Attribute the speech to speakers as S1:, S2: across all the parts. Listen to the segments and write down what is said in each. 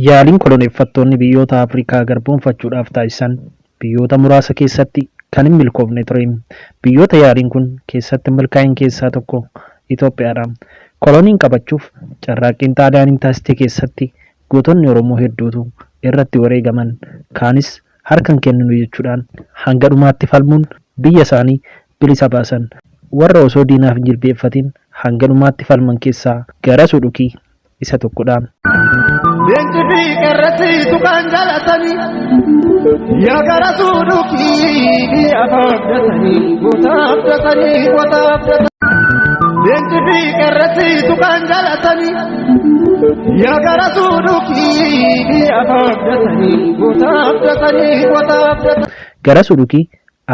S1: Yaaliin koloneeffattoonni biyyoota Afrikaa garboomfachuudhaaf taasisan biyyoota muraasa keessatti kan hin milkoofne ture. Biyyoota yaaliin kun keessatti hin milkaa'in keessaa tokko Itoophiyaadha. Koloniin qabachuuf carraaqqiin Xaaliyaaniin taasiste keessatti gootonni Oromoo hedduutu irratti wareegaman. Kaanis harka hin kenninu jechuudhaan hanga dhumaatti falmuun biyya isaanii bilisa baasan. Warra osoo diinaaf hin jilbeeffatin hanga dhumaatti falman keessaa Garasuu Dhukii isa tokkodha.
S2: Leenci fi qeerransi tuqaan jaalatanii yaa gara suudhukii abdatanii goota abdatanii goota abdatanii. Leenci fi qeerransi tuqaan jaalatanii yaa gara suudhukii abdatanii goota abdatanii goota abdatanii.
S1: Garasuu Dhukii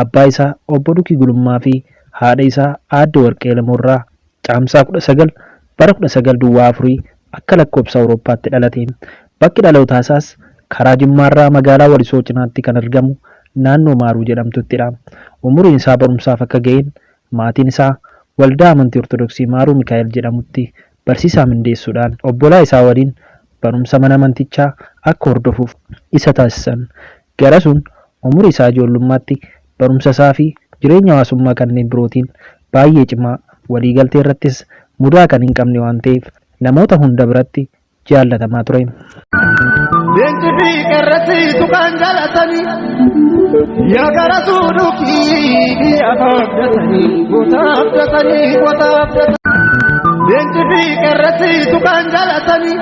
S1: abbaa isaa Obbo Dhukii Gulummaa fi haadha isaa Aadde Warqee Elemoorraa Caamsaa 19, bara 19 duwwaa afurii akka lakkoobsa Awurooppaatti dhalate. Bakki dhalootaa isaas karaa Jimmaarraa magaalaa Walisoo cinaatti kan argamu naannoo Maaruu jedhamtuttidha. Umuriin isaa barumsaaf akka ga'een maatiin isaa waldaa amantii Ortodoksii Maaruu Mikaa'el jedhamutti barsiisaa mindeessuudhaan obbolaa isaa waliin barumsa mana amantichaa akka hordofuuf isa taasisan. Garasuun umurii isaa ijoollummaatti barumsa isaa fi jireenya hawaasummaa kanneen birootiin baay'ee cimaa, waliigaltee irrattis mudaa kan hin qabne waan ta'eef namoota hunda biratti jaallatamaa ture.
S2: Leenci fi qeerransi tuqaan jaalatanii yaa gara suudhukii abdatanii goota abdatanii goota abdatanii. Leenci fi qeerransi tuqaan jaalatanii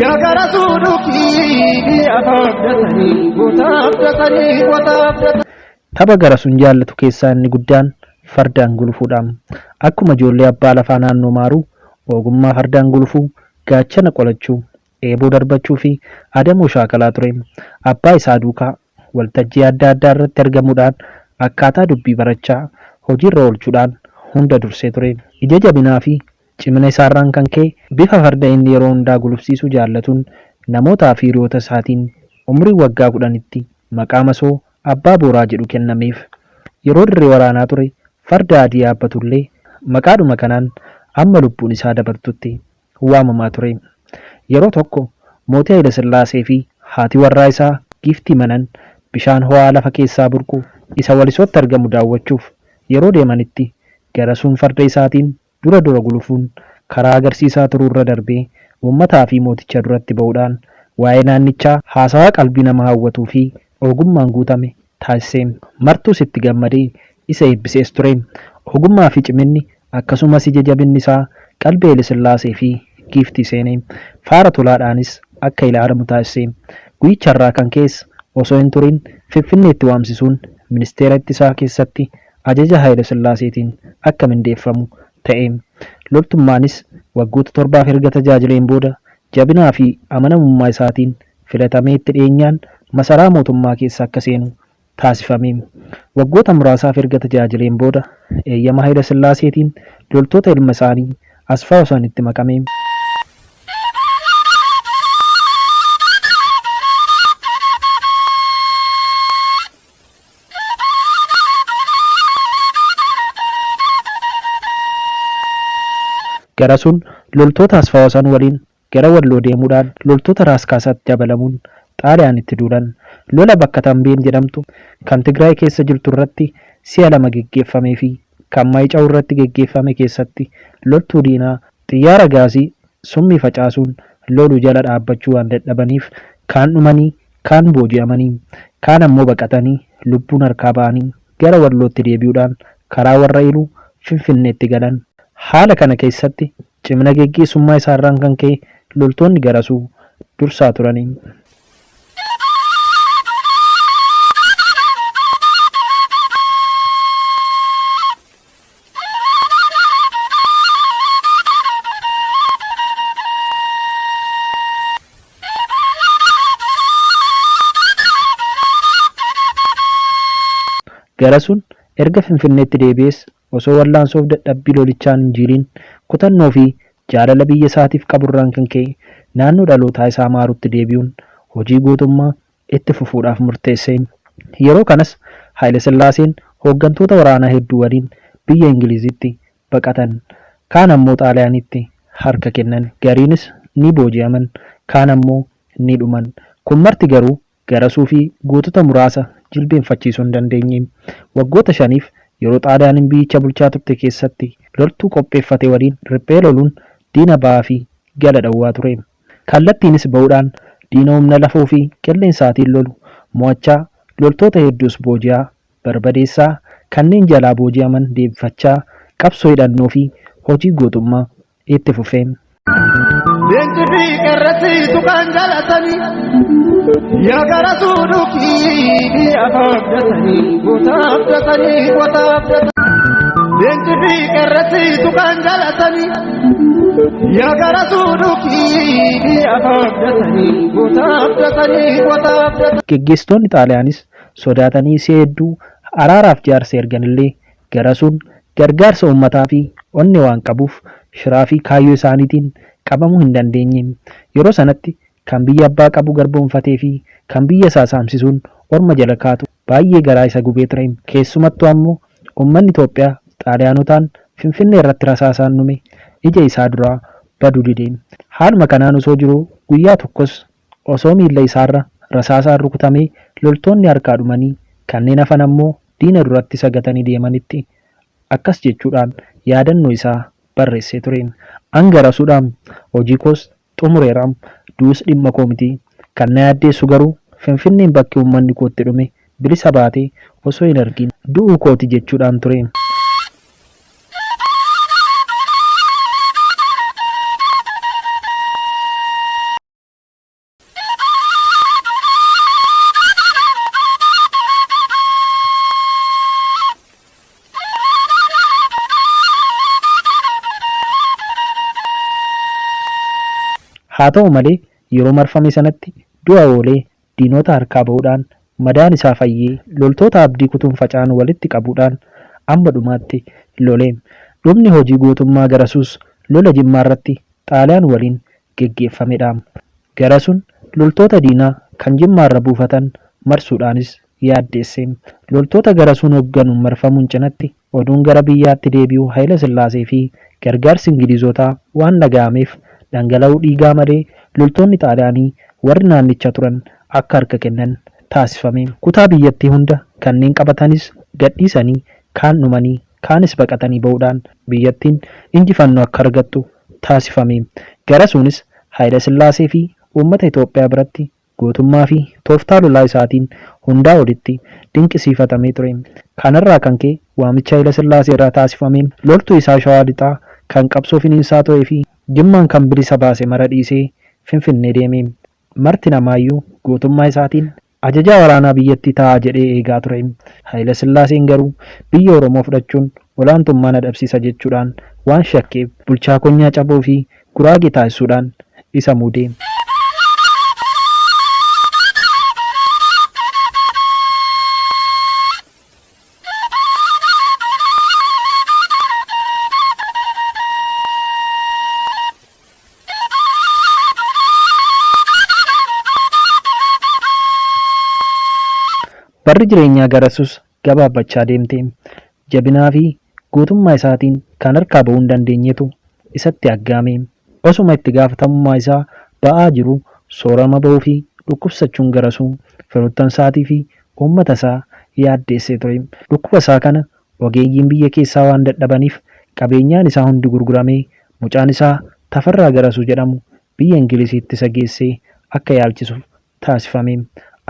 S2: yaa gara suudhukii abdatanii goota abdatanii goota abdatanii.
S1: Tapha Garasuun jaallatu keessaa inni guddaan fardaan gulufuudha. Akkuma ijoollee abbaa lafaa naannoo Maaruu ogummaa fardaan gulufuu, gaachana qolachuu, eeboo darbachuu fi adamoo shaakalaa ture. Abbaa isaa duukaa waltajjii adda addaa irratti argamuudhaan akkaataa dubbii barachaa hojiirra oolchuudhaan hunda dursee ture. Ija jabinaa fi cimina isaarraan kan ka'e bifa farda inni yeroo hundaa gulufsiisuu jaallatuun namootaa fi hiriyoota isaatiin umrii waggaa 10tti maqaa masoo Abbaa Booraa jedhu kennameef. Yeroo dirree waraanaa ture farda adii yaabbatullee maqaadhuma kanaan amma lubbuun isaa dabartutti waamamaa ture. Yeroo tokko Mootii Hayilasillaasee fi haati warraa isaa Giiftii Manan bishaan ho'aa lafa keessaa burqu isa Walisootti argamu daawwachuuf yeroo deemanitti Garasuun farda isaatiin dura dura gulufuun karaa agarsiisaa turuurra darbee uummataa fi mooticha duratti ba'uudhaan waa'ee naannichaa haasawaa qalbii nama hawwatuu fi ogummaan guutame taasise. Martuus itti gammadee isa eebbisees ture. Ogummaa fi ciminni akkasumas ija jabinni isaa qalbii Hayilesillaasee fi Giiftii seene. Faara tolaadhaanis akka ilaalamu taasise. Guyyicharraa kan ka'es osoo hin turin Finfinneetti waamsisuun Ministeera Ittisaa keessatti ajaja Hayilasillaaseetiin akka mindeeffamu ta'e. Loltummaanis waggoota torbaaf erga tajaajileen booda jabinaa fi amanamummaa isaatiin filatamee itti dhiyeenyaan masaraa mootummaa keessa akka seenu taasifame. Waggoota muraasaaf erga tajaajileen booda eeyyama Hayilasillaaseetiin loltoota ilma isaanii Asfaawasanitti makame. Garasuun loltoota Asfaawasan waliin gara Walloo deemuudhaan loltoota Raas Kaasaatti dabalamuun Xaaliyaanitti duulan. Lola bakka Tambeen jedhamtu kan Tigraay keessa jirtu irratti si'a lama geggeeffamee fi kan Maayicaw irratti geggeeffame keessatti loltuu diinaa xiyyaara gaasii summii facaasuun lolu jala dhaabbachuu waan dadhabaniif kaan dhumanii kaan booji'amanii, kaan ammoo baqatanii lubbuun harkaa ba'anii gara Wallootti deebi'uudhaan karaa Warra Iluu Finfinneetti galan. Haala kana keessatti cimina geggeessummaa isaarraan kan ka'e loltoonni Garasuu dursaa turani. Garasuun erga Finfinneetti deebi'ees osoo wallaansoof dadhabbii lolichaan hin jiiliin kutannoo fi jaalala biyya isaatiif qaburraan kan ka'e naannoo dhalootaa isaa Maaruutti deebi'uun hojii gootummaa itti fufuudhaaf murteesse. Yeroo kanas Haayilasillaaseen hooggantoota waraanaa hedduu waliin biyya Ingilizitti baqatan. Kaan ammoo Xaaliyaanitti harka kennan. Gariinis ni booji'aman. Kaan ammoo ni dhuman. Kun marti garuu Garasuu fi gootota muraasa jilbeenfachiisuu hin dandeenye. Waggoota shaniif yeroo Xaaliyaaniin biyyicha bulchaa turte keessatti loltuu qopheeffate waliin riphee loluun diina ba'aa fi gala dhowwaa ture. Kallattiinis ba'uudhaan diina humna lafoo fi qilleensaatiin lolu mo'achaa loltoota hedduus booji'aa, barbadeessaa, kanneen jalaa booji'aman deebifachaa qabsoo hidhannoo fi hojii gootummaa itti fufe.
S2: Leenci fi qeerransi tuqaan jaalatanii yaa gara suudhukii abdatanii goota abdatanii goota abdatanii. Leenci fi qeerransi tuqaan jaalatanii yaa gara suudhukii abdatanii goota abdatanii goota abdatanii.
S1: Geggeessitoonni Xaaliyaanis sodaatanii si'a hedduu araaraaf jaarsa erganillee Garasuun gargaarsa uummataa fi onnee waan qabuuf shiraa fi kaayyoo isaaniitiin qabamuu hin dandeenye. Yeroo sanatti kan biyya abbaa qabu garboomfatee fi kan biyya isaa saamsisuun orma jala kaatu baay'ee garaa isa gubee ture. Keessumattuu ammoo uummanni Itoophiyaa Xaaliyaanotaan Finfinnee irratti rasaasaan dhume ija isaa duraa baduu dide. Haaluma kanaan osoo jiruu guyyaa tokkos osoo miilla isaarra rasaasaan rukutamee loltoonni harkaa dhumanii kanneen hafan ammoo diina duratti isa gatanii deemanitti akkas jechuudhaan yaadannoo isaa barreessee ture. An Garasuudha. Hojii koos xumureera. Du'us dhimma koo miti. Kan na yaaddeessu garuu Finfinneen bakki uummanni koo itti dhume bilisa baatee osoo hin argiin du'uu kooti jechuudhaan ture. Haa ta'u malee yeroo marfame sanatti du'a oolee diinota harkaa ba'uudhaan madaan isaa fayyee loltoota abdii kutuun faca'an walitti qabuudhaan amma dhumaatti lole. Dhumni hojii gootummaa Garasuus lola Jimmaarratti Xaaliyaan waliin geggeeffamedha. Garasuun loltoota diinaa kan Jimmaarra buufatan marsuudhaanis yaaddeesse. Loltoota Garasuun hoogganuun marfamuun cinatti oduun gara biyyaatti deebi'uu Hayila Sillaasee fi gargaarsi Ingiliizotaa waan dhaga'ameef dhangala'uu dhiigaa malee loltoonni Xaaliyaanii warri naannicha turan akka harka kennan taasifame. Kutaa biyyattii hunda kanneen qabatanis gadhiisanii kaan dhumanii kaanis baqatanii ba'uudhaan biyyattiin injifannoo akka argattu taasifame. Garasuunis Hayila Sillaasee fi uummata Itoophiyaa biratti gootummaa fi tooftaa lolaa isaatiin hundaa olitti dinqisiifatamee ture. Kanarraa kan ka'e waamicha Hayila Sillaasee irraa taasifameen loltuu isaa Shawaa Lixaa kan qabsoo finiinsaa turee fi Jimmaan kan bilisa baase mara dhiisee Finfinnee deeme. Marti namaayyuu gootummaa isaatiin ajajaa waraanaa biyyattii ta'a jedhee eegaa ture. Hayilasillaaseen garuu biyya Oromoo fudhachuun olaantummaa na dhabsiisa jechuudhaan waan shakkeef bulchaa konyaa Caboo fi Guraagee taasisuudhaan isa muude. Barri jireenyaa Garasuus gabaabbachaa deemte. Jabinaa fi gootummaa isaatiin kan harkaa ba'uu hin dandeenyetu isatti aggaame. Osuma itti gaafatamummaa isaa ba'aa jiruu soorama ba'uu fi dhukkubsachuun Garasuu firoottan isaatii fi uummata isaa yaaddeessee ture. Dhukkuba isaa kana ogeeyyiin biyya keessaa waan dadhabaniif qabeenyaan isaa hundi gurguramee mucaan isaa Tafarraa Garasuu jedhamu biyya Ingiliziitti isa geessee akka yaalchisuuf taasifame.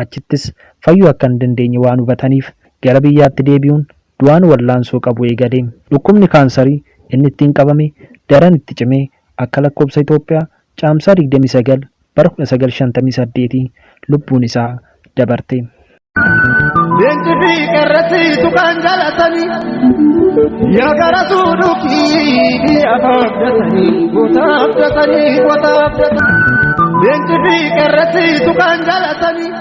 S1: Achittis fayyuu akka hin dandeenye waan hubataniif gara biyyaatti deebi'uun du'aan wallaansoo qabu eegale. Dhukkubni kaansarii inni ittiin qabame daran itti cimee akka lakkoobsa Itoophiyaa Caamsaa 29 bara 1958 lubbuun isaa dabarte.
S2: Leenci fi qeerransi tuqaan jaalatanii yaa gara suudhukii abdatanii goota abdatanii goota abdatanii. Leenci fi qeerransi tuqaan jaalatanii.